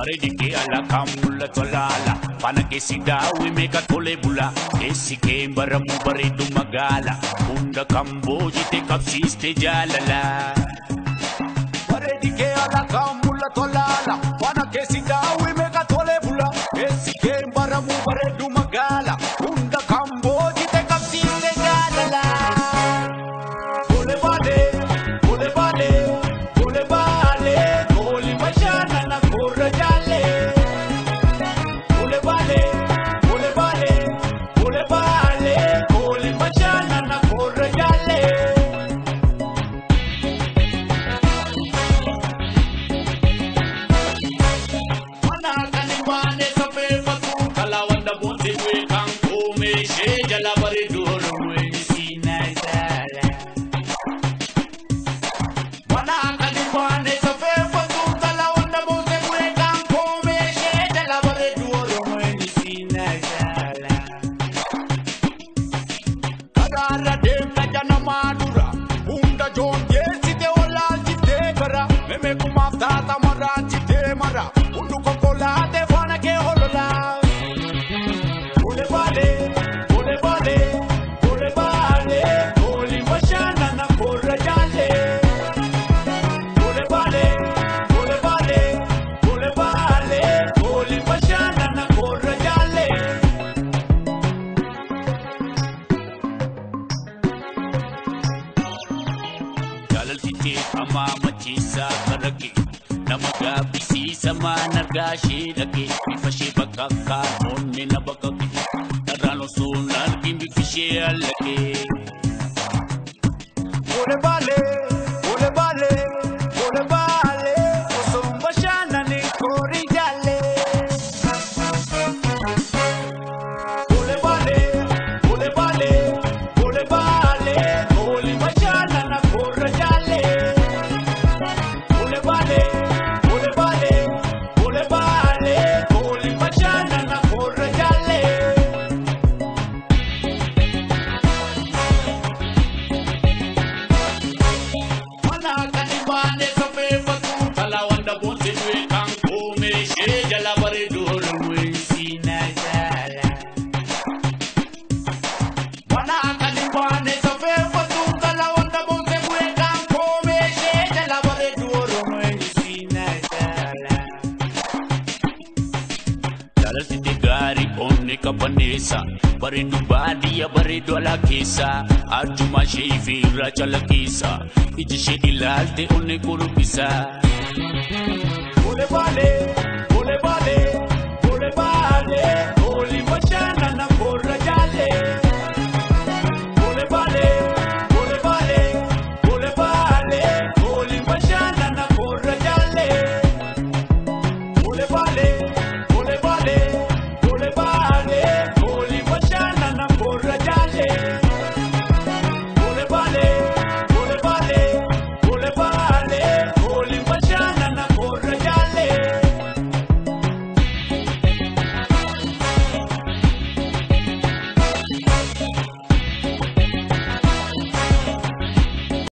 Bareedike ala kan mul'atu alaala. Faana keessi daawwi meeqa tole bula. Keessi kee baramu bareedu magaala. Hunda kan boojite qabsiiste jaalala. Bareedike ala kan mul'atu alaala. Faana keessi daawwi meeqa tole bula. Keessi kee baramu bareedu magaala. Hunda kan boojite qabsiiste jaalala. Tole baale, tole baale, tole baale, tole bashaanana korra jaalle. Tole baale, tole baale, tole baale, tole bashaanana korra jaalle. Mana kan hin baane safeeffatu kalaa wanda boonte du'e kan koome ishee jala bareedu Oromoo eenyu saala. Mana kan hin baane safeeffatu kalaa wanda boonte du'e kan koome ishee jala bareedu Oromoo eenyu saala. Karaarra deemta janamaa dura hunda joonjeessite wallaalchiftee gara memeekumaaf taata marraachitee mara hundu konkolaatee faana kee hololaa. Tole baale, tole baale, tole baale, tole bashaanana korra jaalle. Tole baale, tole baale, tole baale, tole bashaanana korra jaalle. Jaalaltitee hamaa macheessaa karake nama gaabbisiisa maan argaa ishee dhaqe bifa ishee bakka onnee na bakkake dharraan osoo hin argin bifi ishee allaqe. Tole baale, tole baale, tole baale, osoo hin bashaanane korii jaalle. Tole baale, tole baale, tole baale, tole bashaanana korra jaalle. Tole baale, tole baale, tole baale, tole bashaanana korra jaalle. Mana kan hin baane safeeffatu kalaa wanda boonte du'e kan koome ishee jala bareedu Oromoo eenyu saala. Mana kan hin baane safeeffatu kalaa wanda boonte du'e kan koome ishee jala bareedu Oromoo eenyu saala. Jaalaltite gaarii onnee qabbaneessa bareedu baadiyyaa bareedu alaa keessa arjuma ishee fi irraa calaqqeessa iji ishee ilaalte onnee kuruphisa.